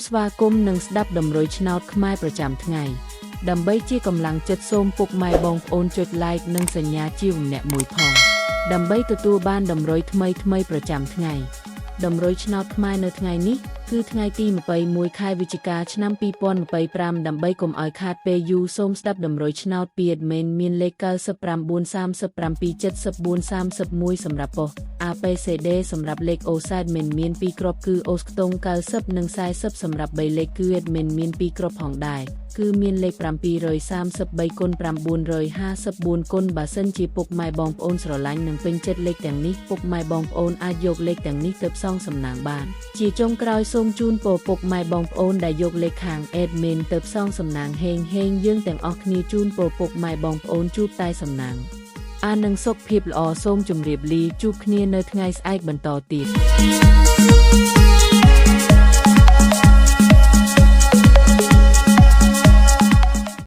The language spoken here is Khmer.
ស្វាគមន៍និងស្ដាប់តម្រុយឆ្នោតខ្មែរប្រចាំថ្ងៃដើម្បីជាកម្លាំងចិត្តសូមពុកម៉ែបងប្អូនចុច Like និងសញ្ញាជាម្នាក់មួយផងដើម្បីទទួលបានតម្រុយថ្មីៗប្រចាំថ្ងៃតម្រុយឆ្នោតខ្មែរនៅថ្ងៃនេះគឺថ្ងៃទី21ខែវិច្ឆិកាឆ្នាំ2025ដើម្បីកុំឲ្យខាតពេលយូរសូមស្ដាប់តម្រុយឆ្នោតពី admin មានលេខ99 37 74 31សម្រាប់ប៉ុស្តិ៍ APCD សម្រាប់លេខអូសែតមិនមាន2គ្រាប់គឺអូសខ្ទង់90និង40សម្រាប់3លេខគឺ admin មាន2គ្រាប់ផងដែរគឺមានលេខ733គុណ954គុណបើសិនជាពុកម៉ែបងប្អូនស្រឡាញ់និងពេញចិត្តលេខទាំងនេះពុកម៉ែបងប្អូនអាចយកលេខទាំងនេះទៅផ្សងសំណាងបានជាចុងក្រោយសូមជូនពរពុកម៉ែបងប្អូនដែលយកលេខខាង admin ទៅផ្សងសំណាងហេងហេងយើងទាំងអស់គ្នាជូនពរពុកម៉ែបងប្អូនជួបតែសំណាងអាននឹងសុខភាពល្អសូមជម្រាបលាជួបគ្នានៅថ្ងៃស្អែកបន្តទៀត។